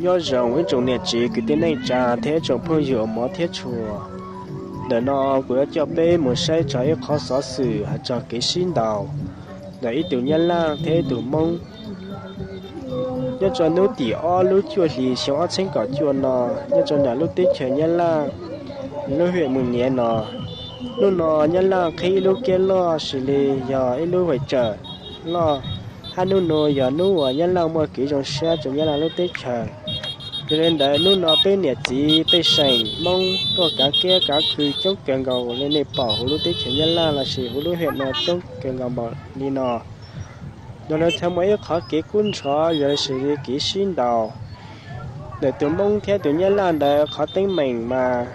Nyob zoo ib tsoom niam txiv kwv tij neej tsa thiab ib tsoom phooj ywg uas hmov thiab tshua. Ntawm no kuv yuav coj peb mus saib txog ib qhov xov xwm hais txog kev sib ntaus ntawm ib tug Nyab Laj thiab ib tug Hmoob. Nyob rau hnub tim ob lub cuaj hlis xyoo ob txhiab kaum cuaj no, nyob rau ntawm lub teb chaws Nyab Laj, lub hiam Mus Niav no, hnub no Nyab Laj qhib ib lub kiab loj xws li yog ib lub vais tsawm loj, hab hnub no yog hnub uas Nyab Laj muaj kev zoo siab rau Nyab Laj lub teb chaws. Yog li ntawd hnub no peb niam txiv pej xeem Hmoob tuaj kav kiab kav khw coob kawg nkaus li nej pom huv lub teb chaws Nyab Laj lossis huv lub hiam no coob kawg nkaus npaum li no. Yog li txhais muaj ib qhov kev kub ntxhov yog xws li kev sib ntaus ntawm tus Hmoob thiab tus Nyab Laj ntawd qhov teeb meem mas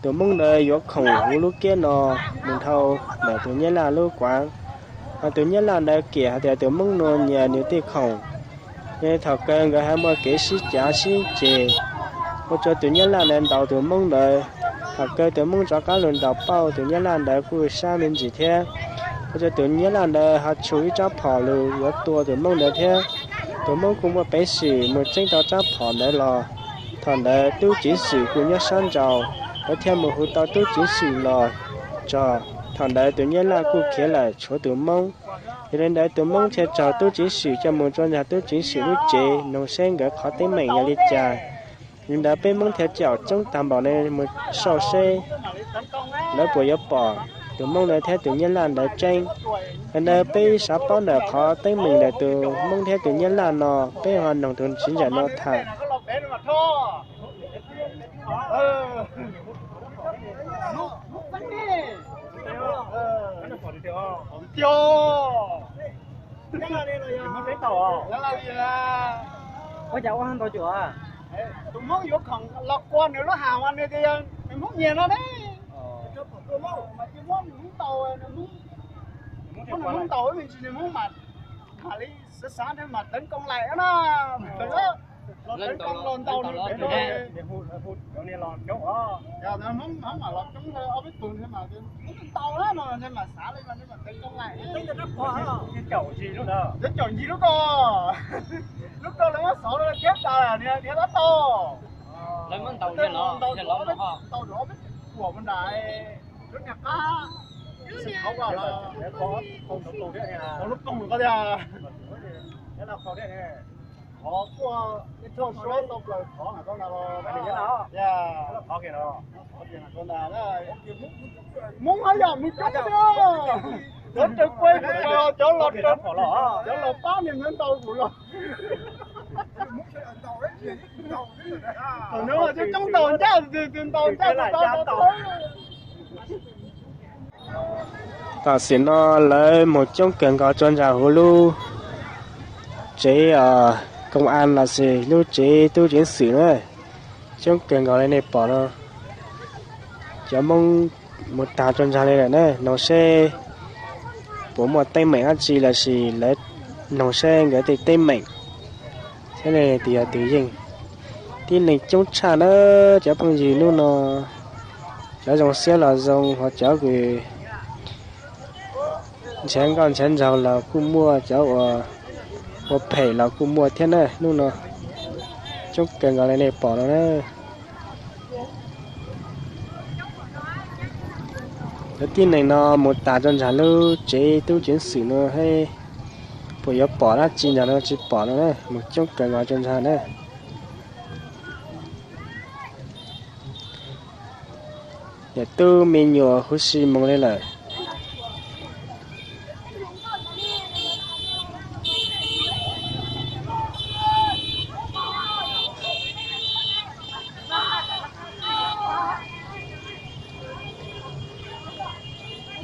tus Hmoob ntawd yuav khoom huv lub kiab no mus dhau ntawm tus Nyab Laj lub kuav, hos tus Nyab Laj ntawd kiam hais tias tus Hmoob no nyias nws tej khoom. Yog li thaum kawg nkawd ho muaj kev sib cav sib ceg, ua rau tus Nyab Laj ntawd ntaus tus Hmoob ntawd. Thaum kawg tus Hmoob rov qab los ntaus pauj tus Nyab Laj ntawd kuj sab me ntsis thiab, ua rau tus Nyab Laj ntawd ho tshu ib rab phom lug yuav tua tus Hmoob ntawd thiab. Tus Hmoob kuj muaj peev xwm mus txeeb tau rab phom ntawd los. Thaum ntawd tub ceev xwm kuj nyob sab nraud, lawv thiaj mus hu tau tub ceev xwm los txog. Thaum ntawd tus Nyab Laj kuj khiav lawm tshuav tus Hmoob. Yog li ntawd tus Hmoob thiaj raug tub ceev xwm coj mus rau ntawm tub ceev xwm lub tsev noog seb nkawd qhov teeb meem yog li cas. Li ntawd peb Hmoob thiaj caum coob tag npaum no mus soj seb lawv puas yuav pom tus Hmoob ntawd thiab tus Nyab Laj ntawd tseeb. Li ntawd peb xav paub ntawm qhov teeb meem ntawm tus Hmoob thiab tus Nyab Laj no, peb ho noog tus tsiv ntawm no tham. Ua cas ua ntau cuam? Tus Hmoob yuav khoom los qua nws lub hav mas nws tias yog nws Hmoob nyiag no ne. Mas cia muab nws Hmoob ntaus, nws Hmoob ntaus me ntsis nws Hmoob mam, mam li xav xav nws mam teev koo laim na. Los teev koo los ntaus nws pem no. Hmoob mam los coob ob peb tug nws mam ntaus na no nws mam xav li mas nws mam teev koo laim. Cov caum ncig lub ko, lub ko lawv muab xov kiab tas niag dab tau. Lawv muab ntaus, ntaus ob peb kuam mus nram lub niag qab, lub koog ko tiag. Qhov kuj ib thooj suab tau plaws qhov ntawd los, Hmoob hab yam mus coob tiag. Cov raws kuj, cov los, cov los pab niag ntawd ntaus kuv los. Thaum no coob ntaus ncaj, tus ntaus ncaj tus tau. Tam sim no lawv mus coob kawg nkaus rau ntawm huv lub tsev koob as lossis lub tsev tub ceev xwm na. Coob kawg nkaus li nej pom no. Cov Hmoob mus tag rau ntawd li lawm na, noog seb puas muaj teeb meem dab tsi lossis lawv noog seb nkawd tej teeb meem thiab ne tus yog tus yeej. Tib neeg coob tshaj na cov phooj ywg hnub no. Cov zoo siab los zoo, ho cov kws nrhiav nkauj nrhiav nraug los kuj muaj, cov ua phem los kuj muaj thiab na hnub no. Coob kawg nkaus li nej pom no na. Cov tib neeg no mus tas rau ntawm lub tsev tub ceev xwm no, puas yuav pom dab tsi ntawm no tsis pom no na, mus coob kawg nkaus rau ntawd na. Yog tub me nyuam huv si mus li lawm.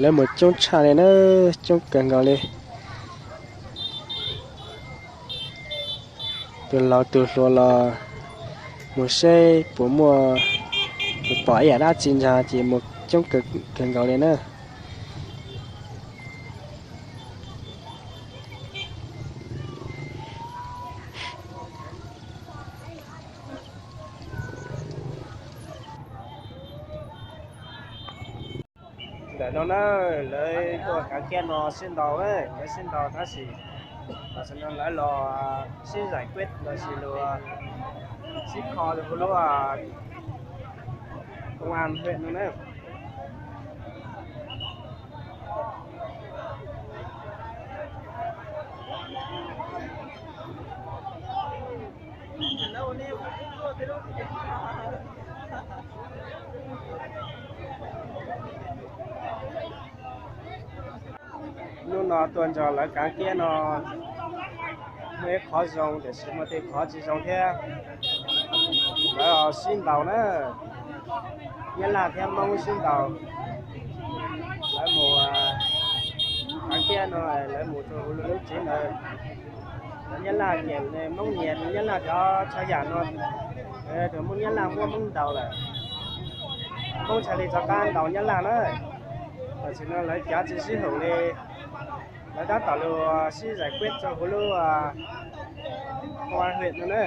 Lawv mus coob tshaj li na, coob kawg nkaus li. Tus laus tus hluas los mus seb puas muaj, puas pom ib yam dab tsi ntag ces mus coob kawg nkaus li na. Ntawm no na, lawv tuaj kav kiab no sib ntaus, lawv sib ntaus tab sis tam sim no lawv los sib zais kueb los sis los Sib kho rau hauv lub công an huyện no na. Hnub no tuaj nrog lawv kaav kiab no muaj ib qhov zoo tiam sis muaj tej qhov tsis zoo thiab. Lawv sib ntaus na, Nyab Laj thiab Hmoob sib ntaus. Lawv mus kaav kiab no, lawv mus rau hauv lub tsev ntawd. Cov Nyab Laj nyiam Hmoob, nyiam Nyab Laj cov tsav yam no, tus Hmoob Nyab Laj muab Hmoob ntaus lawm. Hmoob txhaj li rov qab ntaus Nyab Laj na. Tam sim no lawv cav tsis sib haum li, lawv tab tom los sib zais kuab rau hauv lub công an huyện no na.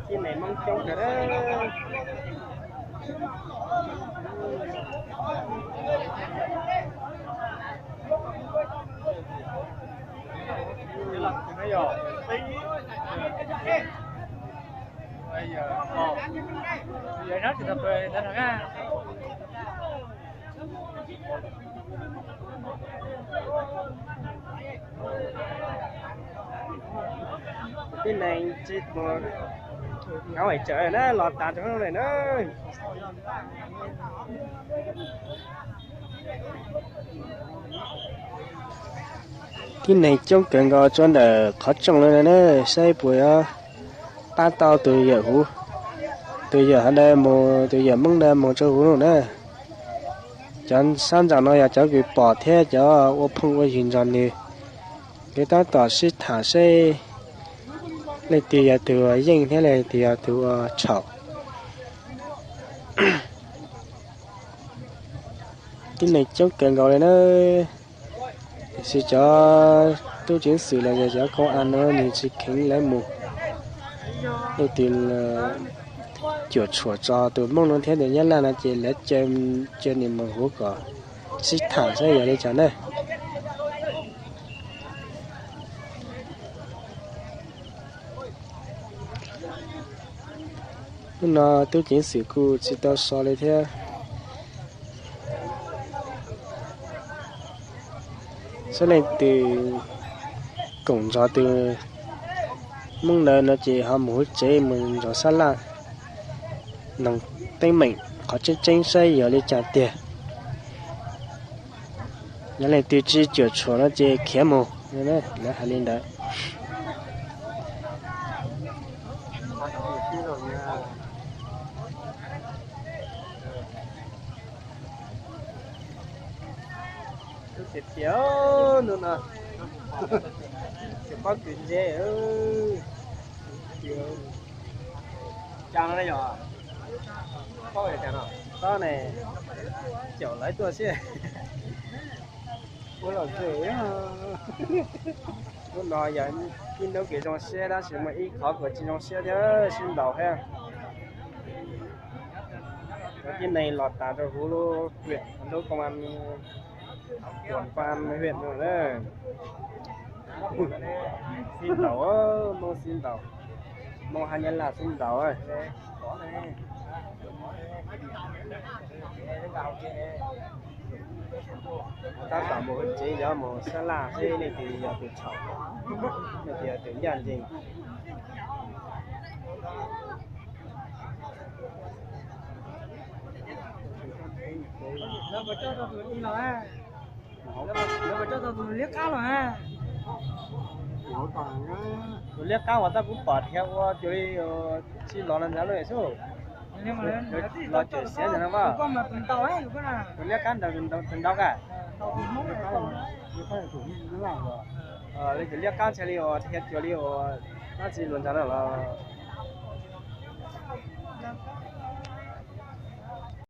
Tib neeg Hmoob coob kawg. Tib neeg tsis mus hauv hais tsawm na, los tas rau hnub no na. Tib neeg coob kawg nkaus tsuas ntawm qhov rooj no na, saib puas yuav pab tau tus yawm huv, tus yawm hov ntawd mus, tus yawm Hmoob ntawd mus rau huv no na. Cov sab nraum no yog cov kws pom thiab cov ua phooj ua ywg nrog nws, lawv tab tom sib tham seb leej twg yog tus yeej thiab leej twg yog tus ua txhaum. Tib neeg coob kawg nkaus li na, tiam sis cov tub ceev xwm los yog cov công an no nws tsis kheev lawv mus. Leej twg cuam tshuam txog tus Hmoob no thiab tus Nyab Laj no ces lawv caw nws mus huv kom sib tham saib yog li cas na. Hnub no tub ceev xwm kuj tsis tau so li thiab. Saib leej twg koom nrog tus Hmoob ntawd no ces ho mus huv tsev mus nrog sab laj noog teeb meem qhov tseeb tseeb saib yog li cas tiag. Yog leej twg tsis cuam tshuam no ces khiav mus, lawv hais li ntawd. Tiag tiag, hnub no tus pob kws ntse, cas no yog pob, cas no, pob ne, caum lawv tuaj xwb. Ua los ze. Hnub no yog ib hnub kev zoo siab tab sis muaj ib qhov kuj tsis zoo siab thiab, sib ntaus thiab. Cov tib neeg los tas rau huv lub huyện, lub công an, quận công an huyện no na. Sib ntaus, Hmoob sib ntaus, Hmoob hab Nyab Laj sib ntaus. Tab tom mus huv tsev, yog mus sab laj seb leej twg yog tus txhaum, leej twg yog tus ncaj ncees. Lawv puas coj tau tus liab qab los? Tus liab qab uas tab kuv pom dhia ua cuag li tsis los no ntag lauj xwb. Los cawm siav ntag no mas. Tus liab qab ntawd tus ntau ka. Li tus liab qab ntshai li uas dhia cuag li uas dab tsi los ntag no los.